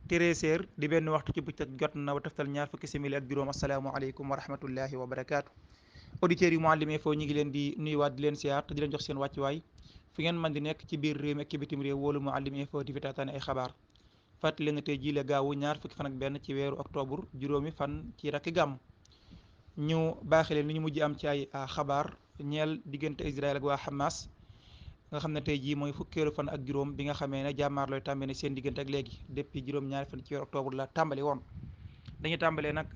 13 heures di benn waxtu ci bëccëg jot na ba taftal ñaar fukki simili ak juróom asalaamaaleykum wa rahmatullahi wa barakaatu. auditeurs yi Mouhalim Info ñi ngi leen di nuyuwaat di leen siyaar te di leen jox seen wàccuwaay fu ngeen mën di nekk ci biir réew mi ak ci bitim réew wóolu Mouhalim Info di fi taataan ay xabaar fàttali leen ne tey jii la gaawu ñaar fukki fan ak benn ci weeru octobre juróomi fan ci rakki gàmm ñu baaxee leen li ñu mujj am ci ay xabaar ñeel diggante Israël ak waa Hamas nga xam ne tey jii mooy fukkeelu fan ak juróom bi nga xamee ne jàmmaar looy tàmbali ne seen diggante ak léegi depuis juróom-ñaari fan ci weeru octobre la tàmbali woon dañu tàmbalee nag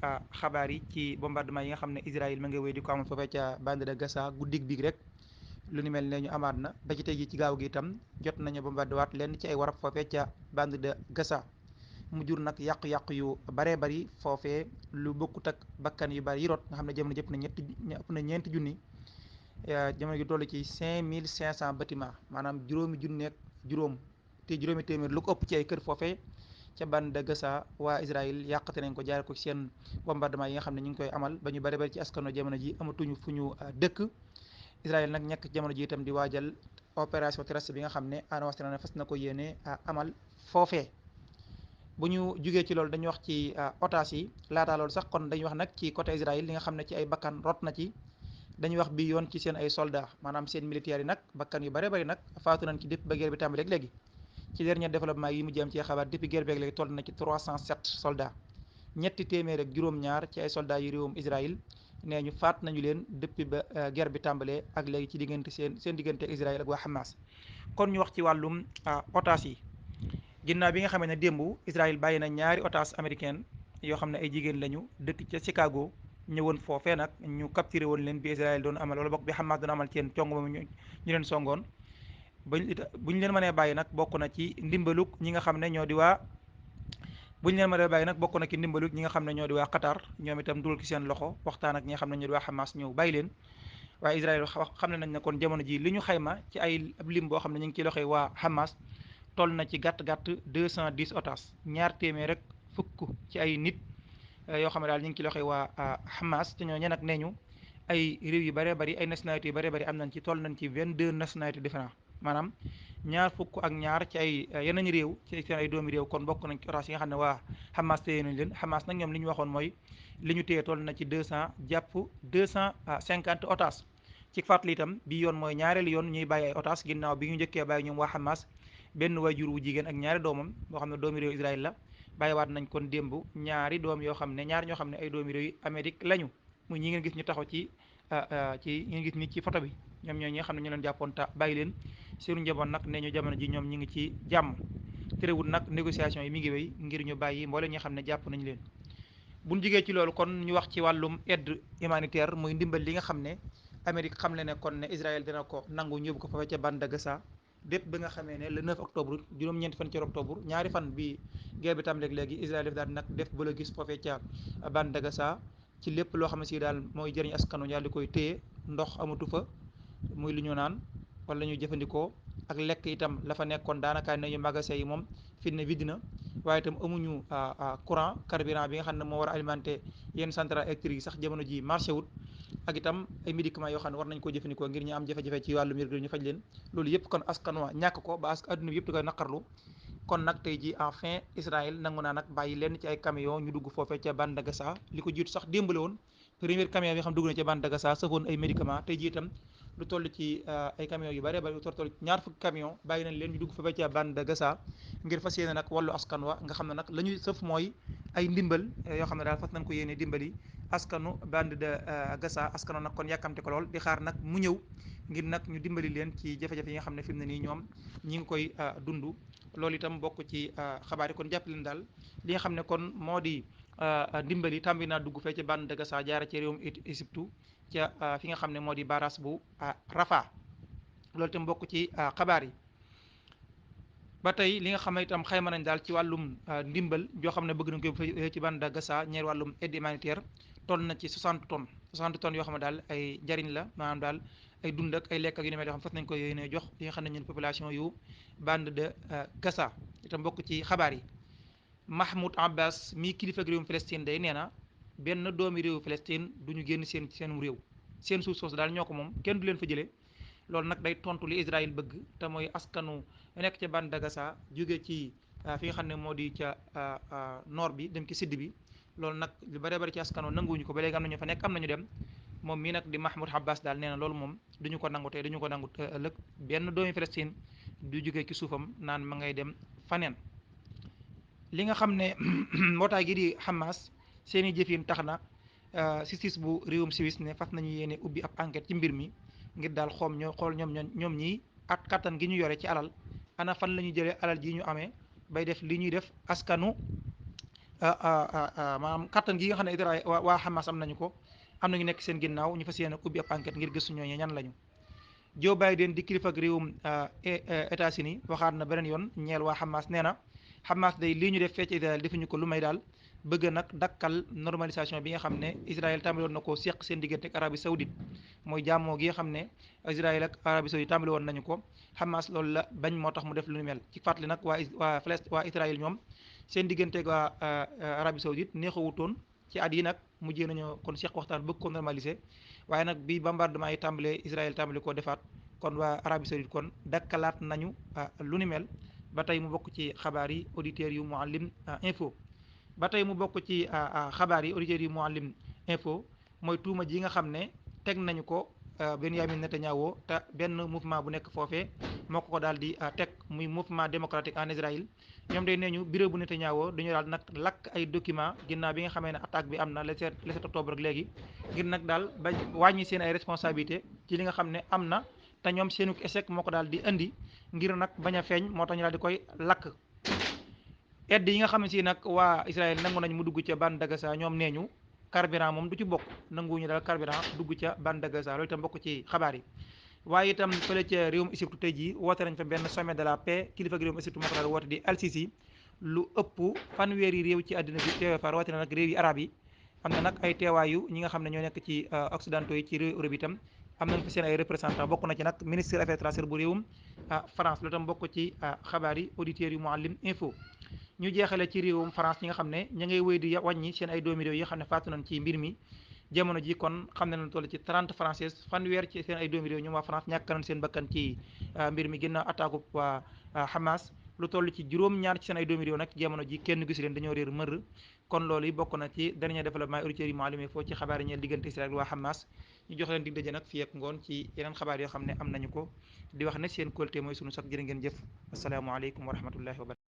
xabaar yi ci bombardement yi nga xam ne Israël ma nga wéy di ko amal foofee ca bande de Gaza guddig bi rek lu ni mel ne ñu amaat na ba ci tey jii ci gaaw gi itam jot nañu bombardé waat lenn ci ay warab foofee ca bande de Gaza mu jur nag yàqu-yàqu yu baree bari foofee lu bokkut ak bakkan yu bari yi rot nga xam ne jamono jëpp na ëpp na ñeenti junni jamono gi toll ci 5500 bâtiment maanaam juróomi junneeg juróom te juróomi téeméer lu ko ëpp ci ay kër foofee ca bande de Gaza waa Israël yàqate nañ ko jaare ko ci seen bombardement yi nga xam ne ñu ngi koy amal ba ñu bari bari ci askano jamono ji amatuñu fu ñu dëkk Israël nag ñekk jamono ji itam di waajal opération terrestre bi nga xam ne annoncé na fas na ko yéene amal foofee bu ñu jugee ci loolu dañuy wax ci otages yi laataa loolu sax kon dañuy wax nag ci côté Israël li nga xam ne ci ay bakkan rot na ci dañuy wax bi yoon ci seen ay soldats maanaam seen militaires yi nag bakkan yu bare bari nag faatu nañ ci depuis ba guerre bi tàmbali léegi ci dernier développement yi mu jëm ci xabaar depuis guerre beeg léegi toll na ci 307 soldats ñetti téeméer ak juróom-ñaar ci ay soldats yu réewum Israël nee ñu faat nañu leen depuis ba guerre bi tàmbalee ak léegi ci diggante seen diggante Israël ak waa Hamas. kon ñu wax ci wàllum otages yi ginnaaw bi nga xamee ne démb Israël bàyyi na ñaari otages américaine yoo xam ne ay jigéen lañu dëkk ca Chicago. ñëwoon foofee nag ñu capturé woon leen bi Israël doon amal wala bokk bi Hamas doon amal seen cong moom ñu leen songoon bu ñu leen mënee bàyyi nag bokk na ci ndimbalug ñi nga xam ne ñoo di waa bu ñu leen mënee bàyyi nag bokk na ci ndimbalug ñi nga xam ne ñoo di waa Qatar ñoom itam dugal ci seen loxo waxtaan ak ñi nga xam ne ñoo di waa Hamas ñëw bàyyi leen waaye Israël xam ne nañ ne kon jamono ji li ñu xayma ci ay lim boo xam ne ñu ngi ci loxoy waa Hamas toll na ci gàtt-gàtt 210 otages ñaar téeméer rek fukk ci ay nit yoo xam ne daal ñu ngi ci loxoy waa Hamas te ñooñu nag nee ñu ay réew yu bëree bëri ay nationalités yu bëree bëri am nañ ci toll nañ ci 22 nationalités différentes maanaam ñaar fukk ak ñaar ci ay yeneen réew ci seen ay doomi réew kon bokk nañ ci otages yi nga xam ne waa Hamas téye nañ leen Hamas nag ñoom li ñu waxoon mooy li ñu téye toll na ci 200 jàpp 250 otages ci fàttali itam bi yoon mooy ñaareelu yoon ñuy bàyyi ay otages ginnaaw bi ñu njëkkee bàyyi ñoom waa Hamas benn waajur wu jigéen ak ñaari doomam boo xam ne doomi réew Israël la bàyyiwaat nañ kon démb ñaari doom yoo xam ne ñaari ñoo xam ne ay doomi réew Amérique lañu muy ñi ngeen gis ñu taxaw ci ngeen gis ni ci photo bi ñoom ñoo ñi nga xam ne ñu leen jàppoon ta bàyyi leen seenu njaboot nag ne ñu jamono ji ñoom ñi ngi ci jàmm terewul nag négociation yi mi ngi wéy ngir ñu bàyyi mboole ñi nga xam ne jàpp nañu leen buñ jigee ci loolu kon ñu wax ci wàllum aide humanitaire muy ndimbal li nga xam ne Amérique xam le ne kon ne Israël dina ko nangu ñu yóbbu ko fa ca bande de Gaza bépp bi nga xamee ne le 9 octobre juróom-ñeenti fan ci octobre ñaari fan bi guerre bi tam léegi Israël def daal nag def ba la gis foofee ca bande de Gaza ci lépp loo xam ne si daal mooy jëriñ askanu daal di koy téye ndox amatu fa muy lu ñu naan wala ñuy jëfandikoo ak lekk itam la fa nekkoon daanaka nañu magasin yi moom fi ne vide na waaye itam amuñu courant carburant bi nga xam ne moo war a alimenter yenn centrale électrique yi sax jamono ji marché wut ak itam ay médicaments yoo xam ne war nañ koo jëfandikoo ngir ñu am jafe-jafe ci wàllu mbir ñu faj leen loolu yëpp kon askan wa ñàkk ko ba adduna bi yëpp di koy naqarlu kon nag tey ji enfin Israël nangu naa nag bàyyi lenn ci ay camion ñu dugg foofee ca bande de Gaza li ko jiitu sax démbale woon premier camion bi nga xam dugg na ca bande de Gaza safoon ay médicaments tey ji itam lu toll ci ay camions yu bëree bëri lu toll ñaar fukki camion bàyyi nañ leen ñu dugg foofee ca bande de Gaza ngir fas yéene nag wàllu askan wa nga xam ne nag la ñuy sëf mooy ay ndimbal yoo xam ne daal fas nañ ko yéene dimbali askanu bande de Gaza askanu nag kon yàkkamte ko lool di xaar nag mu ñëw ngir nag ñu dimbali leen ci jafe-jafe yi nga xam ne fi mu ne nii ñoom ñi ngi koy dund loolu itam bokk ci xabaar yi kon jàpp leen daal li nga xam ne kon moo di ndimbali tàmbi naa dugg fee ci bande de Gaza jaara ci réewum Égypte ca fi nga xam ne moo di baras bu Rafa loolu itam bokk ci xabaar yi ba tey li nga xam ne itam xayma nañ daal ci wàllum ndimbal joo xam ne bëgg nañ ko ci bande de Gaza ñeer wàllum aide humanitaire toll na ci 60 tonnes 60 tonnes yoo xam ne daal ay njariñ la maanaam daal ay dund ak ay lekk ak yu ne mel yoo xam fas nañ ko yéene jox li nga xam ne ñun population yu bande de Gaza itam bokk ci xabaar yi Mahmoud Abbas mii kilifa ak réewum Palestine day nee na benn doomi réewu Palestine du ñu génn seen réew seen suuf soosu daal ñoo ko moom kenn du leen fa jëlee loolu nag day tontu li Israël bëgg te mooy askanu nekk ca bande de Gaza jóge ci fi nga xam ne moo di ca nord bi dem ci sud bi loolu nag lu bëree bëri ci askano nanguwuñu ko ba léegi am na ñu fa nekk am nañu dem moom mii nag di Mahmoud Abbas daal nee na loolu moom duñu ko nangu tey duñu ko nangu ëllëg benn doomi Palestine du jógee ci suufam naan ma ngay dem faneen li nga xam ne mbootaay gi di Hamas seeni jëfin tax na justice bu réewum Suisse ne fas nañu yéene ubbi ab enquête ci mbir mi ngir daal xool ñoom ñii at kattan gi ñu yore ci alal ana fan la ñu jëlee alal ji ñu amee bay def li ñuy def askanu maanaam kattan gi nga xam ne Israël waa Hamas am nañu ko am nañu nekk seen ginnaaw ñu fas yéene ubbi ab enquête ngir gëstu ñooñu ñan lañu. Joe Biden di kilifa ak réewum États-Unis waxaat na beneen yoon ñeel waa Hamas nee na Hamas day lii ñu def fee ci Israël defuñu ko lu may daal bëgg nag dakkal normalisation bi nga xam ne Israël tàmbali woon na ko seq seen diggante ak Arabie Saoudite mooy jàmmoo gi nga xam ne Israël ak Arabie Saoudite tàmbali woon nañu ko Hamas loolu la bañ moo tax mu def lu ñu mel ci fàttali nag waa Israël ñoom seen diggante ak waa Arabie Saoudite neexawutoon ci at yi nag mujjee nañu kon seq waxtaan bëgg ko normaliser waaye nag bi bombardement yi tàmbalee Israël tàmbali koo defaat kon waa Arabie Saoudite kon dakkalaat nañu lu ni mel ba tey mu bokk ci xabaar yi auditeurs yu Mouhalim info ba tey mu bokk ci xabaar yi auditeurs yu Mouhalim info mooy tuuma ji nga xam ne teg nañu ko Benyamin Netanyahu te benn mouvement bu nekk foofee moo ko daal di teg muy mouvement démocratique en Israël ñoom day nee ñu bureau bu Netanyahu dañu daal nag lakk ay document ginnaaw bi nga xamee ne attaque bi am na le 7 octobre ak léegi ngir nag daal ba wàññi seen ay responsabilité ci li nga xam ne am na te ñoom seenu échec moo ko daal di indi ngir nag bañ a feeñ moo tax ñu daal di koy lakk. aide yi nga xam ne si nag waa Israël nangu nañ mu dugg ca bande de Gaza ñoom nee ñu carburant moom du ci bokk nanguwuñu daal carburant dugg ca bande de Gaza loolu itam bokk ci xabaar yi. waaye itam fële ca réewum Égypte tey jii woote nañ fa benn sommet de la paix kilifa gi réewum Égypte moo ko daal woote di Al-Sisi lu ëpp fanweeri réew ci àddina bi teewee fa rawatina nag réew yi arab yi am na nag ay teewaayu ñi nga xam ne ñoo nekk ci occidentaux yi ci réew Europe itam am nañ fa seen ay représentant bokk na ci nag ministre affaires étrangères bu réewum France loolu tam bokk ci xabaar yi auditeurs yu Mouhalim info ñu jeexale ci réewum France ñi nga xam ne ña ngay wéy di wàññi seen ay doomi réew yi nga xam ne faatu nañ ci mbir mi jamono ji kon xam ne nañ toll ci 30 français fanweer ci seen ay doomi réew ñoom waa France ñàkk nañ seen bakkan ci mbir mi ginnaaw attaque waa Hamas lu toll ci juróom-ñaar ci seen ay doomi réew nag jamono ji kenn gisu leen dañoo réer mër kon loolu yi bokk na ci dernier développement auditeurs yi Mouhalim foo ci xabaar yi ñeel diggante Israël waa Hamas ñu jox leen dig daje nag fii ak ngoon ci yeneen xabaar yoo xam ne am nañu ko di wax ne seen kóolute mooy sunu sax jërë ngeen jëf asalaamaaleykum wa rahmatullahi wa barakatuh